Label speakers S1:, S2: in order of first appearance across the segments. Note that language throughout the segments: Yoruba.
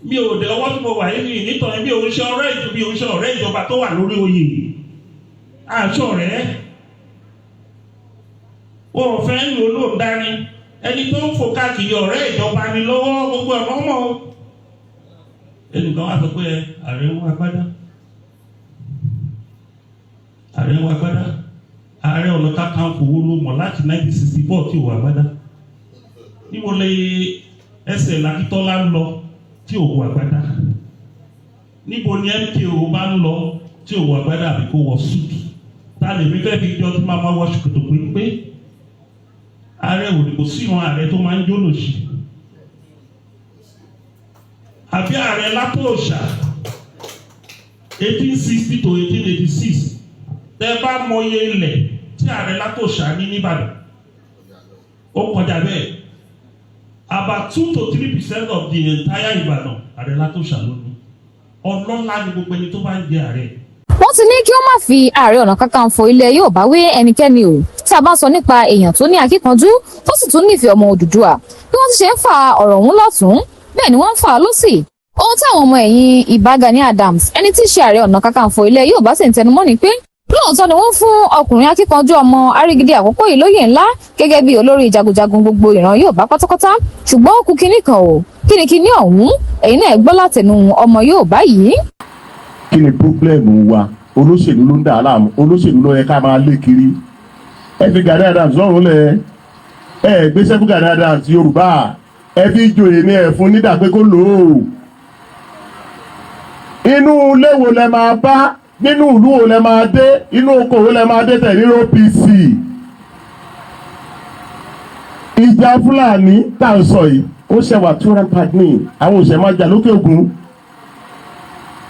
S1: Mi ò dé ọwọ́ tí mo wà yìí nítorí mi ò ń ṣe ọ̀rẹ́ ìjọba, mi ò ń ṣe ọ̀rẹ́ ìjọba tó wà lórí oyè. Àṣọ rẹ̀ wọn ò fẹ́ ń lò ló ń dání. Ẹni tó ń fò káàkiri, ọ̀rẹ́ ìjọba ni lọ́wọ́ gbogbo ẹ̀rọ mọ́. Ẹnìkan wá sọ pé ààrẹ ń wá gbádá, ààrẹ ń wá gbádá. Ààrẹ Ọ̀nà Kakanfò wo ló mọ̀ láti 1964 tí ò wá gbádá? Níbo lè ẹsẹ̀ Lakítọ́lá ń lọ tí ò wọ àgbádá? Níbo ni MKO bá ń lọ tí ò wọ àgbádá àbí kó wọ suit? Ta lè mi fẹ́ fi jọ tí máa máa wọ ṣòkòtò pé ààrẹ ò ní? Kò sí ìran ààrẹ tó máa ń jólòṣì àbí ààrẹ Látòòṣà, 1860 to 1886. Tẹ bá mọye ilẹ̀ tí ààrẹ Látòòṣà ní nìbàdàn, ó kọjá bẹ́ẹ̀. About 2 to 3% of the entire Ìbàdàn, ààrẹ Látòòṣà ló ní. Ọlọ́lá ni gbogbo ẹni tó bá ń jẹ ààrẹ.
S2: Wọ́n ti ní kí ó má fi Ààrẹ Ọ̀nà Kakanfò ilẹ̀ Yorùbá wé ẹnikẹ́ni o. Tí a bá sọ nípa èèyàn tó ní akíkanjú, tó sì tún nífẹ̀ẹ́ ọmọ Odùduwà, bí wọ́n ti ṣe ń fa ọ̀rọ̀ ọ̀hún lọ́tún, bẹ́ẹ̀ ni wọ́n ń fà á lọ́sì. Ohun táwọn ọmọ ẹ̀yìn Ìbà Gani Adams, ẹni tí í ṣe Ààrẹ Ọ̀nà Kakanfò ilẹ̀ Yorùbá, sì ń tẹnumọ́ ni pé lóòótọ́ ni wọ́n fún ọkùnrin akíkanjú ọmọ Arígídí àkókò yìí lóyè ńlá gẹ́gẹ́ bí olórí jagunjagun gbogbo ìran Yorùbá pátápátá, ṣùgbọ́n ó kù kinní kan o. Kíni kinní ọ̀hún? Ẹ̀yin náà gbọ́ látẹnu ọmọ Yorùbá yìí.
S3: Kí ni problem wa? Olóṣèlú ló ń dà á láàmú. Olóṣèlú ló yẹ ká máa lé kiri. Ẹ fi Gani Adams lọ́rùn lẹ̀. Ẹ gbéṣẹ́ fún Gani Adams. Yorùbá, ẹ fi joyè ní ẹ fún nídà pé kó lò ó. Inú ilé wo lẹ máa bá? Nínú ìlú wo lẹ máa dé? Inú oko wo lẹ máa dé tẹ̀ ní OPC? Ìjà Fúlàní tá à ń sọ yìí, ó ṣẹwà tó rampant ní àwọn òṣèlú máa jà lókè ògùn.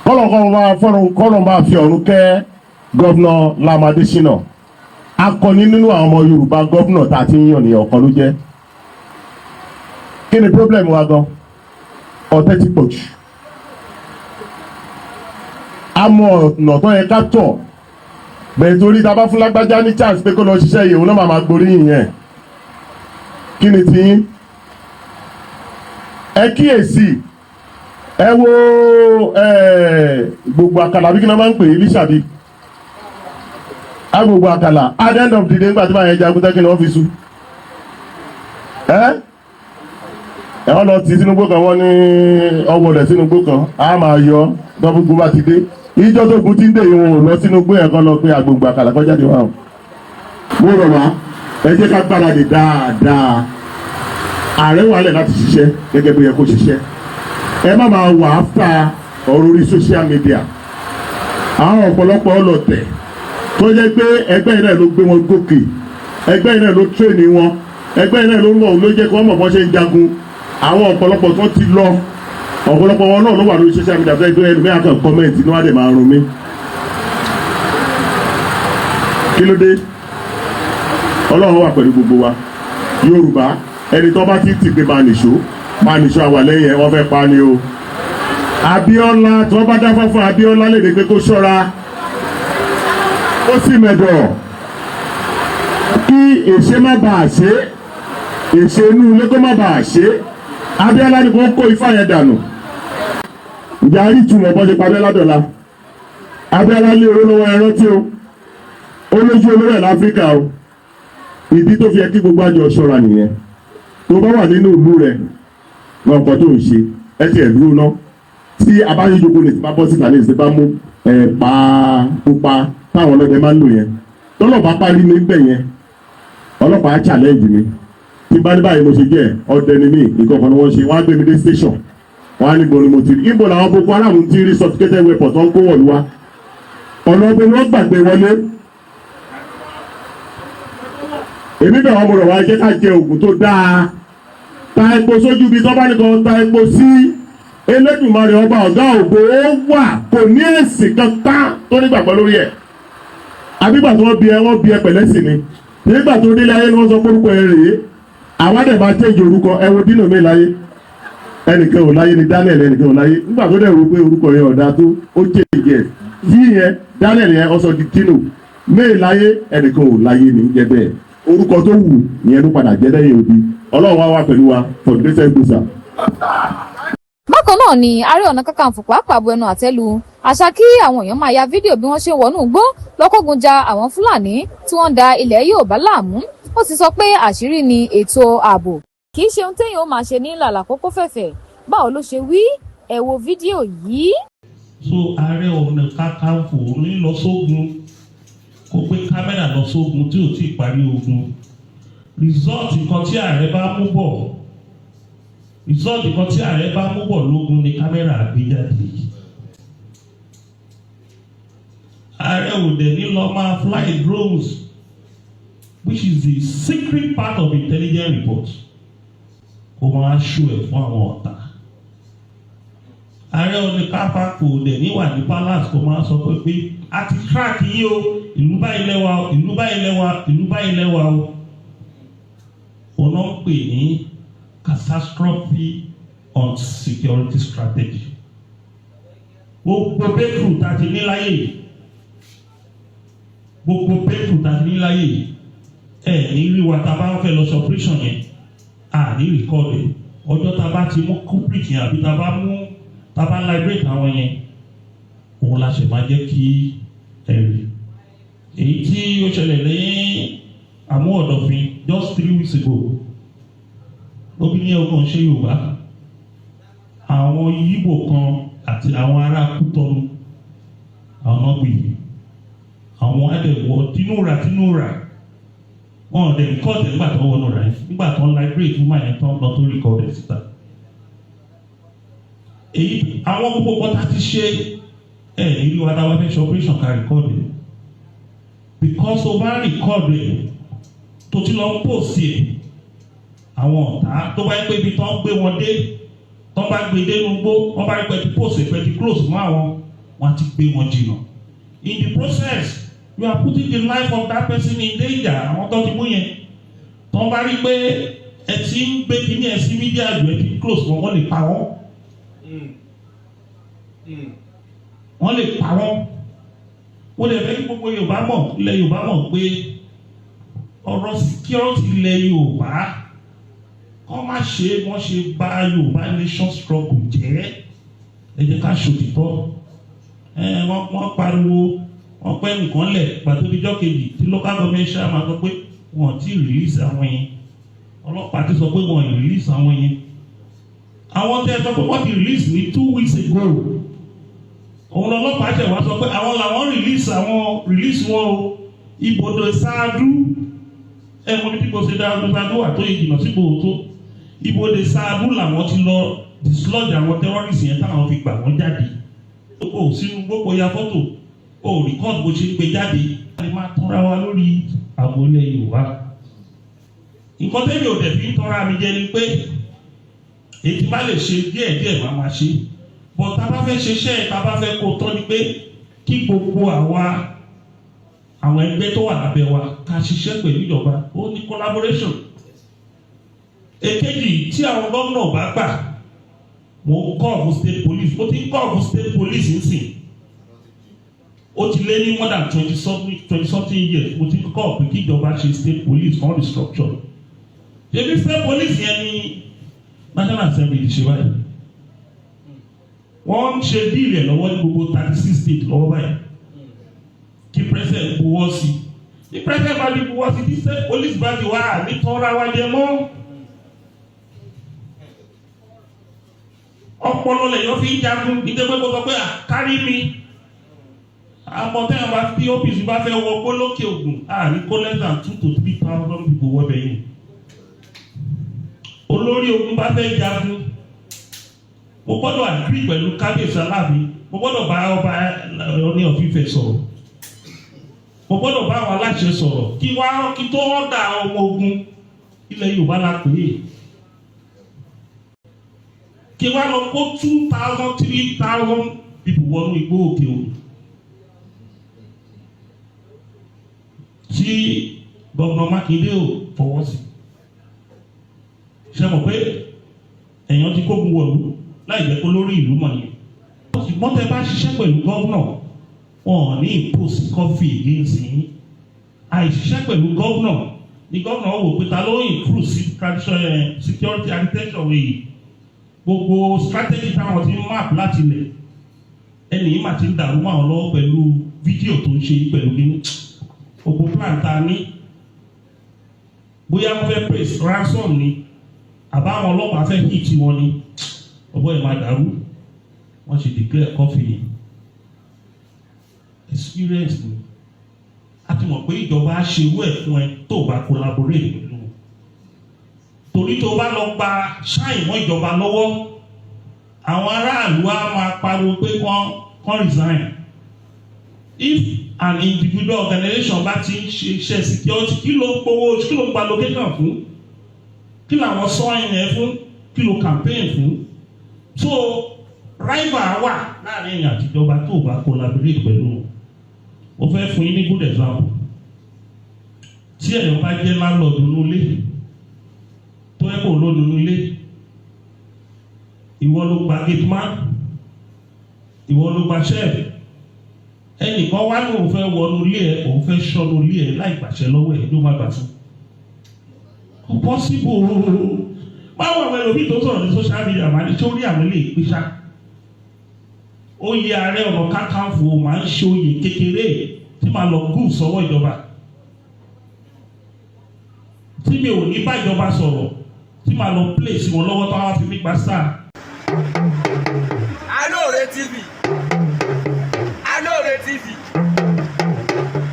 S3: Kọ́lọ̀ kọ́ máa fọ́run, kọ́lọ̀ máa fi ọ̀run kẹ́ Governor Lam Adésínà. Akọni nínú àwọn ọmọ Yorùbá, governor tá a ti ń yàn ní ọ̀kan ló jẹ́. Kí ni problem wa gan? Ọ̀tẹ̀ ti pọ̀ jù. A mọ ọ̀nà tó yẹ ká tọ̀ bẹ́ẹ̀, torí tá a bá fún lágbájá ní chance pé kó lọ ṣiṣẹ́ yìí, òun náà máa máa gboríyìn yẹn. Kí ni tiyín? Ẹ kíyèsí, ẹ wo gbogbo àkàlà bí kí ni wọ́n máa ń pè é, lísàbí á gbogbo àkàlà. At the end of the day, nígbà tí màá yẹn jagun tẹ́, kí ni wọ́n fi sú ẹ? Ẹ wọ́n lọ ti sínú igbó kan, wọ́n ní ọwọ́ rẹ̀ sínú igbó kan, á máa yọ tọ́gbùgbù bá ti dé. Ìjọ tó gun ti ń dè yìí, wọn ò lọ sínú igbó yẹn kan lọ pé àgbègbè àkàlà kọjá de wà o. Mo rọ̀ wá, ẹ jẹ́ ká gbáradì dáadáa. Ààrẹ wà lẹ̀ láti ṣiṣẹ́ gẹ́gẹ́ bí ó yẹ kó ṣiṣẹ́. Ẹ má máa wà áfà ọ̀rọ̀ orí social media. Àwọn ọ̀pọ̀lọpọ̀ ọlọ̀tẹ̀ tó jẹ́ pé ẹgbẹ́ yìí náà ló gbé wọn gòkè, ẹgbẹ́ yìí náà ló train wọn, ẹgbẹ́ yìí náà ló mọ̀, ló jẹ́ kí wọ́n mọ̀ bọ́n ṣe ń jagun. Àwọn ọ̀pọ̀lọpọ̀ tó ti lọ, ọ̀pọ̀lọpọ̀ wọn náà ló wà lórí social media, tó yẹ pé ẹlòmíràn kan comment ní wọ́n á dẹ̀ máa rún mi. Kí ló dé? Ọlọ́run wà pẹ̀lú gbogbo wa. Yorùbá, ẹni tó bá ti tì pé máa nìṣó, máa nìṣó, àwà lẹ́yìn ẹ̀. Wọ́n fẹ́ pa ni o. Abíọ́lá, tí wọ́n bá dáfá fún Abíọ́lá lè ní pé kó ṣọ́ra, ó sì mẹ̀dọ̀ kí èṣe má bàa ṣe, èṣe inú ilé kó má bàa ṣe. Abíọ́lá ni kó kó ifá yẹn dànù. Ǹjẹ́ a rí ìtumọ̀ bọ́ ṣe pa Abíọ́lá dọ̀la? Abíọ́lá lé owó lọ́wọ́, ẹran tí o ó lójú olówó ẹ̀ láfíríkà o. Ìdí tó fi yẹ kí gbogbo àjọ ṣọ́ra nìyẹn. Tó bá wà nínú ìlú rẹ̀ wọn, nǹkan tó ń ṣe ẹ ti ẹ̀ dúró ná. Tí abáyéjoko lè ti bá bọ́ síta ní ìsìn, bá mú ẹ̀ pa pupa táwọn ọlọ́dẹ máa ń lò yẹn, tọ́lọ́pàá parí mi bẹ̀ yẹn, ọlọ́pàá á challenge mi. Tí bá ní báyìí mo ṣe jẹ́ ọdẹ ni mí, nǹkan kan ni wọ́n ṣe, wọ́n á gbé mi dé station, wọ́n á ní bo ni mo ti rí, ibo làwọn Boko Haram ti rí sophisticated weapons tó ń kó wọ̀lú wa, ọ̀nà ọbẹ̀ ni wọ́n gbàgbé wọlé. Èmi bẹ̀ wọ́n, mo rọ̀ wá, jẹ́ ká jẹ oògùn tó dáa, ta epo sójú ibi tó bá nìkan ta epo sí. Elédùmarè ọba ọ̀gá ògo, ó wà, kò ní èsì kankan tó nígbàgbọ́ lórí ẹ̀. Àbígbà tí wọ́n bí ẹ, wọ́n bí ẹ pẹ̀lẹ́ sí ni. Nígbà tó délé ayé ni wọ́n sọ pé orúkọ ẹ rèé. Àwa dẹ̀ máa change orúkọ. Ẹ wo dínà mi láyé, ẹnìkan ò láyé ni Daniel, ẹnìkan ò láyé. Nígbà tó dẹ̀ rò pé orúkọ yẹn ọ̀dà tó, ó change ẹ̀ yí yẹn, Daniel yẹn ó sọ di Dino mi láyé. Ẹnìkan ò láyé ní jẹ́ bẹ́ẹ̀. Orúkọ tó wù ìyẹn ló padà jẹ́ lẹ́yìn òbí. Ọlọ́run wá wà pẹ̀lú wa for the greatest good, sir.
S2: Bákan náà. náà ni Ààrẹ Ọ̀nà Kakanfò pàápàá bu ẹnu àtẹ́ lu àṣà kí àwọn èèyàn máa ya fídíò bí wọ́n ṣe ń wọnú igbó lọ kógun ja àwọn Fúlàní tí wọ́n ń da ilẹ̀ Yorùbá láàmú. Ó sì sọ pé àṣírí ni ètò ààbò, kì í ṣe ohun téèyàn ó máa ṣe ní làlàkókò fẹ̀fẹ̀. Báwo ló ṣe wí? Ẹ wo fídíò yìí.
S1: So Ààrẹ Ọ̀nà Kakanfò ní lọ sógun, kó gbé kámẹ́rà lọ sógun tí ò tí ì parí ogun. Result nǹkan tí ààrẹ bá mú bọ̀, result nǹkan tí ààrẹ bá mú bọ̀ lógun ni kámẹ́rà gbé jáde. Ààrẹ ò dẹ̀ ní lọ máa fly drones, which is the secret part of intelligence report, kó máa ṣó ẹ̀ fún àwọn ọ̀tá. Ààrẹ Ọ̀nà Kakanfò dẹ̀ ní wà ní palace kó máa sọ pé a ti track yín o, ìlú báyìí lẹ́wà o, ìlú báyìí lẹ́wà, ìlú báyìí lẹ́wà o. Òun náà ń pè ní catastrophe on security strategy. Gbogbo breakthrough tá a ti ní láyé yìí, gbogbo breakthrough tá a ti ní láyé yìí, ẹ ní rí wa tá a bá fẹ́ lọ sí operation yẹn, a ní record ẹ̀. Ọjọ́ tá a bá ti mú culprit yẹn àbí tá a bá mú, tá a bá liberate àwọn yẹn, òun la ṣe máa jẹ́ kí ẹ rí. Èyí tí ó ṣẹlẹ̀ ní Àmúọ̀dọ̀fin just 3 weeks ago, obìnrin ọkàn ṣe Yorùbá, àwọn Yíbò kan àti àwọn ará Kútọ́nù, àwọn náà gbé àwọn adẹ̀wọ̀ tínúra tínúra. Wọn ò dẹ̀ record ẹ̀ nígbà tó wọnú rẹ̀, nígbà tó ń liberate woman yẹn tán lọ tó record ẹ̀ síta. Èyí àwọn gbogbo kan tá ti ṣe ẹ̀ nílùú wa, tá a bá fẹ́ ṣe operation, ká record ẹ̀, because o bá record ẹ̀ tó ti lọ post ẹ̀, àwọn ọ̀tá tó bá yẹ pé ibi tó ń gbé wọn dé, tó bá gbé dé inú gbó, wọ́n bá rí pé ti post ẹ̀, pé ti close mọ́ àwọn, wọ́n á ti gbé wọn jìnnà. In the process, you are putting the life of that person in danger. Àwọn tó ti mú yẹn, tó bá rí pé ẹ ti ń gbé kíní ẹ sí media jù, ẹ ti close mọ́, wọ́n lè pa wọ́n, wọ́n lè pa wọ́n. Wọ́n lè fẹ́ kí gbogbo Yorùbá mọ̀, ilẹ̀ Yorùbá mọ̀ pé ọ̀rọ̀ security ilẹ̀ Yorùbá, kọ́ má ṣe wọ́n ṣe bá Yorùbá nation struggle jẹ́. Ẹ jẹ́ ká ṣòtítọ́. Ẹ wọ́n pariwo, wọ́n pẹ́ nǹkan lẹ̀ pàtó níjọ́ kejì tí local government ṣáà máa sọ pé wọ́n ti release àwọn yẹn, ọlọ́pàá ti sọ pé wọ́n release àwọn yẹn. Àwọn tẹ́ ẹ sọ pé wọ́n ti release ní 2 weeks ago, òun lọ́lọ́pàá ṣẹ̀ wá sọ pé àwọn làwọn release, àwọn release wọn o. Ibodò ṣáájú, ẹ mọ bí mo ṣe dá ṣáájú wà tó ìjìnà sípò tó ibodè ṣáájú làwọn ti lọ dislodge àwọn terrorists yẹn táwọn fi gbà wọ́n jáde. O sínú gbogbo ya fọ́tò, o record bó ṣe ń gbé jáde. A lè máa tọ́ra wa lórí ààbò ilẹ̀ Yorùbá. Nǹkan tẹ́lẹ̀ ò dẹ̀ fi ń tọ́ra mi jẹ ni pé èyí tí bá lè ṣe díẹ̀ díẹ̀ máa ma ṣe, but tá a bá fẹ́ ṣiṣẹ́, tá a bá fẹ́ kó tọ́ ni pé kí gbogbo àwa àwọn ẹgbẹ́ tó wà lábẹ́ wa ká ṣiṣẹ́ pẹ̀lú ìjọba. Ó ní collaboration. Èkejì, tí àwọn gómìnà bá gbà, mo ń call fún state police, mo ti ń call fún state police nísìn. Ó ti lé ní more than 20-something years mo ti ń call pé kí ìjọba ṣe state police on the structure. Ṣebí state police yẹn ní National Assembly ti ṣe báyìí. Wọ́n ń ṣe bill ẹ̀ lọ́wọ́ ní gbogbo 36 state lọ́wọ́ báyìí kí president buwọ́ sí. Tí president bá ti buwọ́ sí, tí state police bá ti wá, ní tọ́ra wa jẹ mọ́. Ọpọlọ lèyàn fi ń jagun. Nítorí pé kó sọ pé kárí mi àmọ́ tẹ́yàn bá tí OPC bá fẹ́ wọ gbólókè Ògùn, àní kó less than 2 to 3 thousand people wọ́ bẹ̀ yẹn. Olórí ogun bá fẹ́ jagun, mo gbọ́dọ̀ agree pẹ̀lú kábíyèsí Aláàfin, mo gbọ́dọ̀ bá ọba Ọọ̀ni of Ifẹ̀ sọ̀rọ̀, mo gbọ́dọ̀ bá àwọn aláṣẹ sọ̀rọ̀ kí wá kí tó ọ̀dà ọmọ ogun. Ilẹ̀ Yorùbá la pè é. Kí wá lọ kó 2,000, 3,000 people wọnú igbó òkè òkun tí gómìnà Mákindé ò fọwọ́ sí, ṣe mọ̀ pé èèyàn ti kógun wọ̀lú láì jẹ́ kó lórí ìlú mọ̀ nìyẹn. Ṣùgbọ́n tẹ bá ṣiṣẹ́ pẹ̀lú gómìnà, wọn ò ní impose curfew against yín. Àìṣiṣẹ́ pẹ̀lú gómìnà ni gómìnà wò pé ta ló improve sí traditional security architecture yìí. Gbogbo strategy táwọn ti ń map láti ilẹ̀, ẹnì yìí mà ti ń dàrú mọ́ àwọn lọ́wọ́ pẹ̀lú fídíò tó ń ṣe, pẹ̀lú ní gbogbo plan tá a ní. Bóyá wọ́n fẹ́ praise ransom ni, àbáwọn ọlọ́pàá fẹ́ hit wọn ni, ọgbọ́n yìí máa dàrú. Wọ́n ṣe declare curfew ni. Experience ni. A ti mọ̀ pé ìjọba á ṣe owó ẹ̀ fún ẹ tó o bá collaborate pẹ̀lú wọn, torí tó o bá lọ gba ṣáì mọ́ ìjọba lọ́wọ́, àwọn aráàlú á máa pariwo pé kán resign. If an individual organization bá ti ń ṣe iṣẹ́ security, kí ló ń gbowó? Kí ló ń gba location fún? Kí làwọn sọ yẹn fún? Kí ló campaign fún? So rival wà láàrin èèyàn àtijọba tó o bá collaborate pẹ̀lú wọn. Mo fẹ́ fún yín ní good example. Tí èèyàn bá jẹ́ landlord nínú ilé, tó yẹ kó ló nínú ilé, ìwọ ló gba gate man, ìwọ ló gba chef. Ẹnìkan wá ní òun fẹ́ wọnú ilé ẹ, òun fẹ́ ṣọ́nú ilé ẹ láì gbàṣẹ lọ́wọ́ ẹ, ló má gbà fún? Kò possible. Báwo àwọn ẹlòmíì tó sọ̀rọ̀ ní social media máa ní sórí àwọn ilé ìpèsà oyè Ààrẹ Ọ̀nà Kakanfò, máa ń ṣe oyè kékeré tí màá lọ gùn sọ́wọ́ ìjọba, tí mi ò ní bá ìjọba sọ̀rọ̀, tí màá lọ play sí wọn lọ́wọ́ tó wá fi mí gba sáà.
S4: Alóore TV, Alóore TV,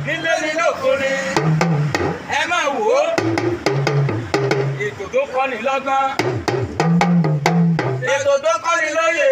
S4: nílé ní lóko ni ẹ máa wò ó. Ètò tó kọ́ni lọ́gbọ́n, ètò tó kọ́ni lóye.